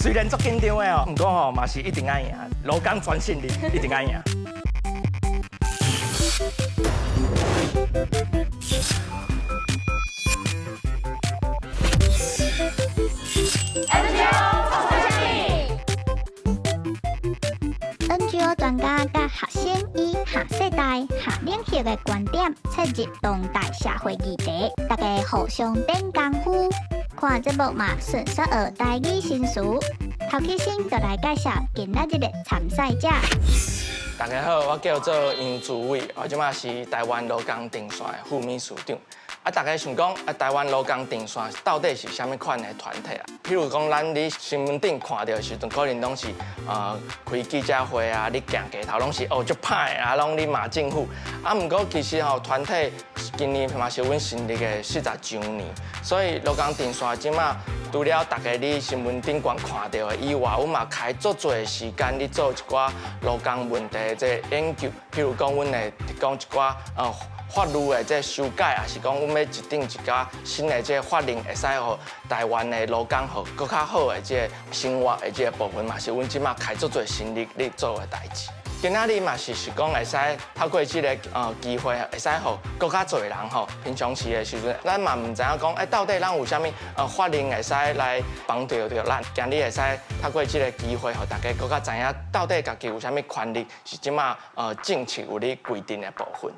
雖然足緊張的哦，毋過吼嘛是一定愛贏，勞工全勝利，一定愛贏。 NGO 專家佮學生以下世代、下領域的觀點切入當代社會議題，大家互相點功夫。看節目嘛，順紲學台語新詞。頭起先就來介紹今仔日的參賽者。大家好，我叫做楊祖偉，我這馬是台灣勞工陣線的副秘書長。啊，大家想講啊，台灣勞工陣線到底是啥物款的團體啊？譬如講，咱佇新聞頂看著的時陣，可能攏是開記者會啊，咧行街頭攏是哦足歹的啊，攏咧罵政府。啊，毋過其實吼，團體今年嘛是阮成立的40週年，所以勞工陣線這馬除了大家佇新聞頂懸看著的以外，阮嘛開足濟的時間咧做一寡勞工問題的這個研究，譬如講，阮會提供一寡法律的這個修改，抑是講阮欲制定一寡新的這個法令，會使予台灣的勞工予閣較好的這個生活的這個部分，嘛是阮這馬開足濟心力咧做的代誌。今仔日嘛是是講會使透過這個機會，會使予閣較濟人吼，平常時的時陣，咱嘛毋知影講，到底咱有啥物法令會使來幫助著咱。今日會使透過這個機會，予大家閣較知影到底家己有啥物權利，是這馬政策有咧規定的部分。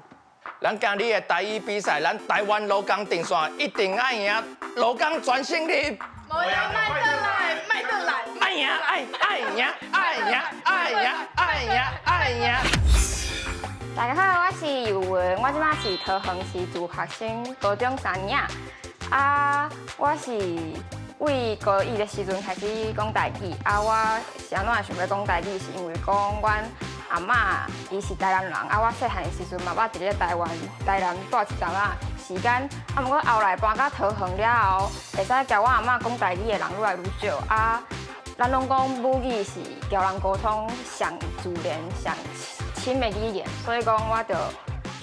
咱今日的台語比賽，咱台灣勞工陣線一定愛贏，勞工全勝利。無贏莫轉來，莫轉來，愛贏愛愛贏愛贏愛贏愛贏愛贏。大家好，我是尤文，我這馬是桃園市自學生，高中三年。啊，我是為高一的時陣開始講台語。啊，我是按怎會想欲講台語，是因為講阮阿嬤伊是台南人，啊，我細漢的時陣嘛捌佇咧台灣台南蹛一陣仔時間。啊，毋過後來搬到桃園了後，會使教我阿嬤講台語的人愈來愈少。啊，咱攏講母語是教人溝通上自然、上親的語言，所以講我就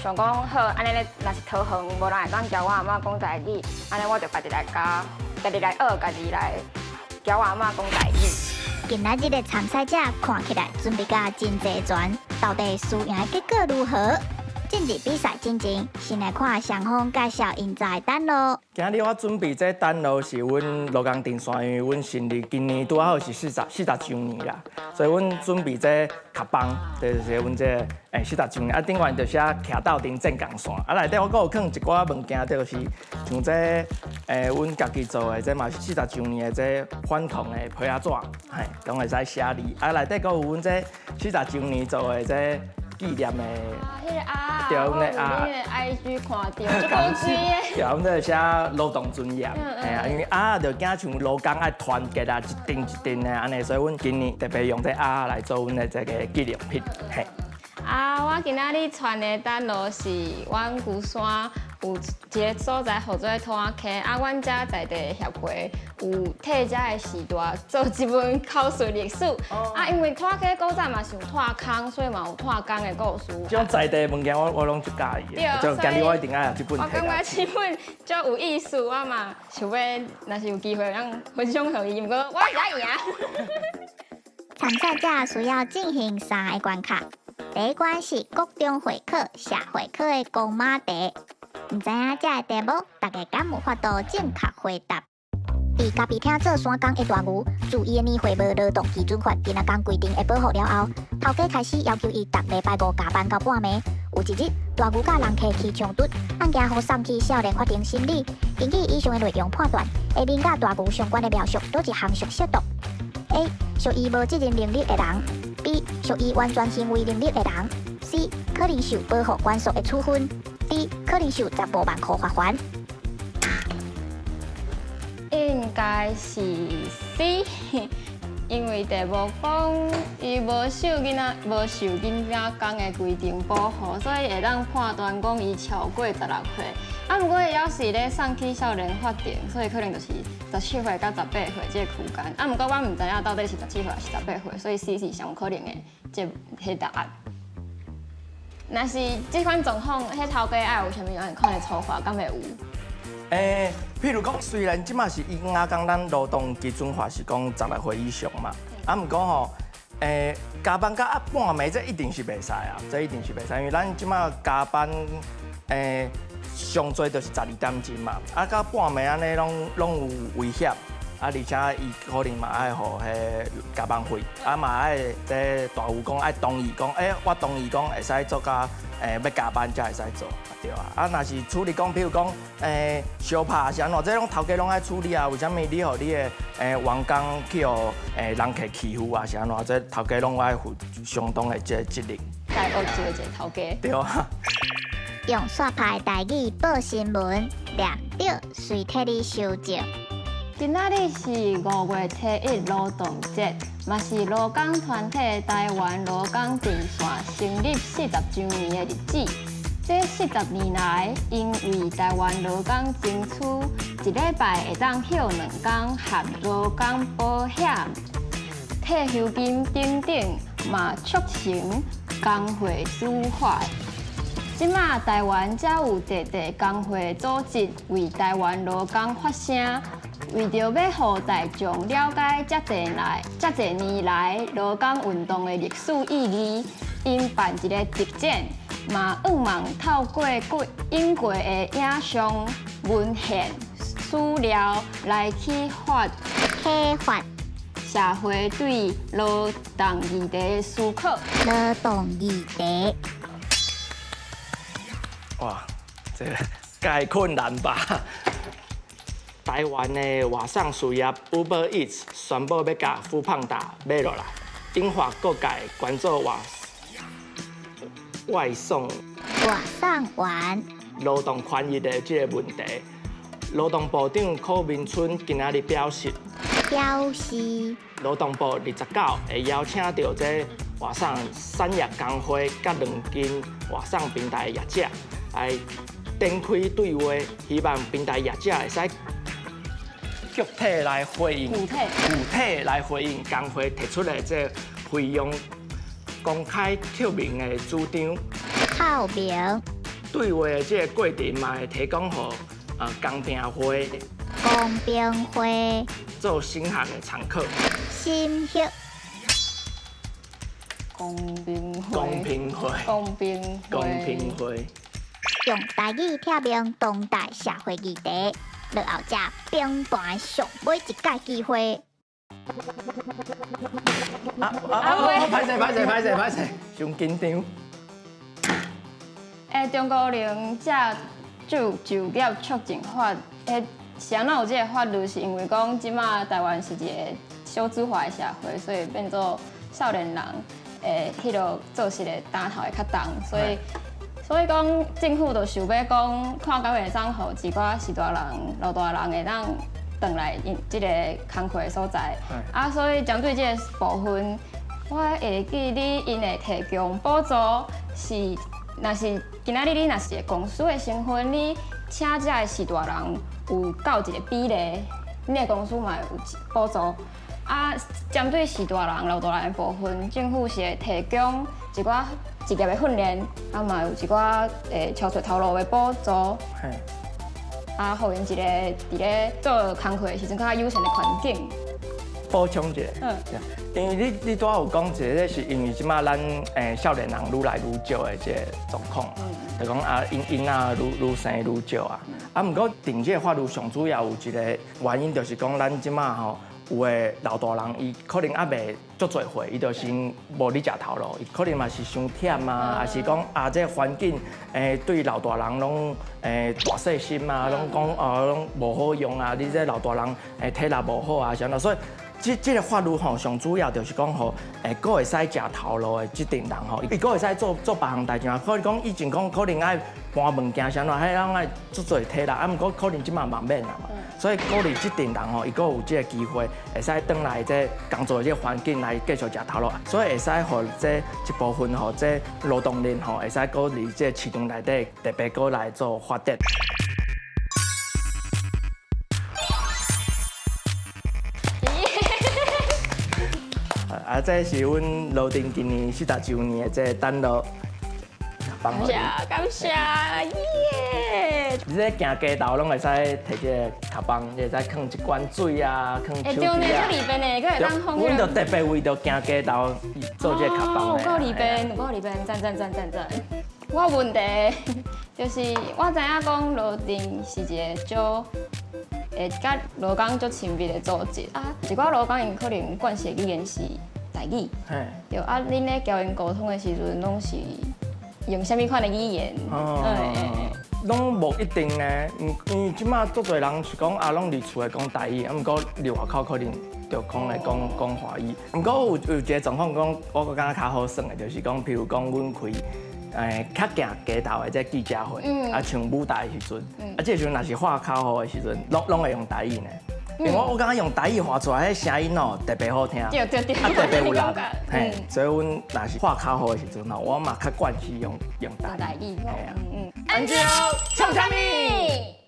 想講好，按呢咧，若是桃園無人會當教我阿嬤講台語，按呢我就家己來教，家己來學，家己來教我阿嬤講台語。今仔日的參賽者看起來準備甲真齊全，到底輸贏的結果如何？進入比賽進前，先來看雙方介紹𪜶的等路。今日我準備這等路是阮勞工陣線，因為阮成立今年拄好是40週年啦，所以阮準備這卡邦，就是阮這40週年。啊，頂懸就寫徛鬥陣正共線。啊，內底我閣有囥一寡物件，就是像這阮家己做的，這嘛是40週年的這反抗的批仔紙，嘿，攏會使寫字。啊，內底閣有阮這40週年做的這紀念的。啊，彼個啊，對，阮的啊，我有佇你的 IG 看著，足古錐的。對，阮這個寫勞動尊嚴，嘿啊，因為鴨就驚像勞工愛團結啊，一陣一陣的按呢，所以阮今年特別用這鴨來做阮的這個紀念品，嘿。啊，我今仔日穿的等路是阮龜山有一個所在號做兔仔坑，啊，阮遮在地協會有替遮的時代做一本口述歷史。啊，因為兔仔坑古早嘛是有炭空，所以嘛有炭工的故事。這種在地物件我攏足佮意的，就今日我一定愛這本。我感覺這本足有意思，我嘛想欲，若是有機會通分享予伊，毋過我會贏。參賽者需要進行三個關卡。第一關是國中會考社會科的公馬題，毋知影這個題目大家敢有法度正確回答？佇咖啡廳做山工的大牛，自伊的年歲無勞動基準法今仔工規定的保護了後，頭家開始要求伊逐禮拜五加班到半暝。有一日，大牛佮人客起衝突，案件予送去少年法庭審理。根據以上的內容判斷，下面佮大牛相關的描述，佗一項屬適當？A. 屬於無責任能力的人；B. 屬於完全行為能力的人；C. 可能受保護管束的處分；D. 可能受15萬箍罰鍰。應該是 C，因為題目講伊無受囡仔無受囡仔工的規定保護，所以會當判斷講伊超過16歲。啊，毋過伊猶是咧送去少年法庭，所以可能就是17歲到18歲這個區間。啊，毋過我毋知影到底是十七歲抑是十八歲，所以 C 是上有可能的這彼答案。若是這款狀況，彼頭家愛有啥物按款的處罰，敢會有？欸，譬如講，雖然這馬是以亞講咱勞動基準法是講16歲以上嘛，啊，毋過吼，欸，加班到啊半暝，這一定是袂使啊，這一定是袂使，因為咱這馬加班，欸，上濟就是12點鐘嘛，啊，到半暝按呢攏攏有危險。啊，而且伊可能嘛愛予彼加班費，啊嘛愛這大有講愛同意講，欸，我同意講會使做到，欸，欲加班才會使做，對啊。啊，若是處理講，比如講，欸，相拍是按怎，這攏頭家攏愛處理啊。為啥物你予你的欸員工去予欸人客欺負啊？是按怎？這頭家攏愛負相當的這個責任。該學一個一個頭家。對啊。用煞拍的台語報新聞，掠著隨替你修正。今仔日是5月7日勞動節，嘛是勞工團體台灣勞工陣線成立40週年的日子。這40年來，𪜶為台灣勞工爭取一禮拜會當歇兩工，和勞工保險、退休金等等，嘛促成工會主法。這馬台灣才有濟濟工會組織為台灣勞工發聲。為著欲予大眾了解遮濟來、遮濟年來勞工運動的歷史意義，𪜶辦一个特展，嘛向望透過過影過的影像、文獻、史料來啟發啟發社會對勞動議題的思考。勞動議題。哇，這個蓋困難吧？台灣的外送事業 Uber Eats 宣布欲共 foodpanda 買落來，引發各界關注外外送外送員勞動權益的這個問題。勞動部長柯明春今仔日表示，表示勞動部29會邀請著這外送產業工會佮兩間外送平台的業者來展開對話，希望平台業者會使具體來回應，具體具體來回應工會提出的這個費用公開透明的主張。透明對話的這個過程嘛，會提供予公平會公平會做審核的參考。審核公平會公平會，公平公平會，用台語拆明當代社會議題。落後者崩盤上尾一擺機會。啊啊啊！歹勢歹勢歹勢歹勢，傷緊張。欸，中國人這就就業促進法，彼是按怎有這个法律？是因為講這馬台灣是一个少子化的社會，所以變做少年人的彼落做事的擔頭會較重，所以。所以講，政府就想欲講，看敢會當予一寡序大人、老大人會當轉來𪜶這个工課的所在。啊，所以針對這个部分，我會記得𪜶會提供補助，是，若是今仔日你若是一个公司的身份，你請這个序大人有夠一个比例，你的公司嘛會有補助。啊，針對序大人、老大人的部分，政府是會提供一寡職業的訓練，啊嘛有一寡超出頭路的補助，啊，予𪜶一個佇咧做工課的時陣較友善的環境。補充一下，因為你你拄仔有講一个，這是因為這馬咱少年人愈來愈少的這個狀況，就講啊，𪜶囡仔愈愈生愈少啊。啊，毋過定這个法律上主要有一個原因，就是講咱這馬吼。有的老大人，伊可能猶未足濟歲，伊就先無咧食頭路，伊可能嘛是傷忝啊，抑是講啊，這個環境對老大人攏大細心啊，攏講啊攏無好用啊，你這老大人體力無好啊，啥啦，所以這這个法律吼，上主要就是講予閣會使食頭路的這陣人吼，伊閣會使做做別項代誌啊。可能講以前講可能愛搬物件啥啦，彼攏愛足濟體力，啊，毋過可能這馬嘛免啊嘛。所以鼓勵這陣人吼，伊閣有這个機會，會使轉來這工作這个環境來繼續食頭路，所以會使予這一部分吼，這勞動力吼，會使閣佇這個市場內底特別閣來做發展。啊，這是阮羅定今年40週年的這个展覽。邦感謝感謝，耶！你這行街頭攏會使提這个卡邦，你會使囥一罐水啊，囥會手機啊。對呢，這裡邊的，閣會當放。阮就特別為著行街頭做這个卡邦。有夠裡邊，有夠裡邊，讚讚讚讚讚。我問題就是我知影講羅定是一个足會佮勞工足親密的組織啊，一寡勞工𪜶可能慣勢語言是台語，對啊，恁咧共𪜶溝通的時陣，攏是用啥物款的語言？哦，攏無一定呢，因為這馬足濟人是講啊，攏佇厝內講台語，啊，毋過佇外口可能就講來講講華語。毋過有一个狀況講，我閣感覺較好耍的，就是講，譬如講，阮開較行街頭的這記者會，啊，像舞台的時陣，啊，這個時陣若是喊口號的時陣，攏攏會用台語呢。因為我感覺用台語喊出來，彼聲音哦特別好聽，對對對，啊特別有力，嘿，所以阮若是喊口號的時陣吼，我嘛較慣勢用用台語。嘿啊。嗯。按照創啥物？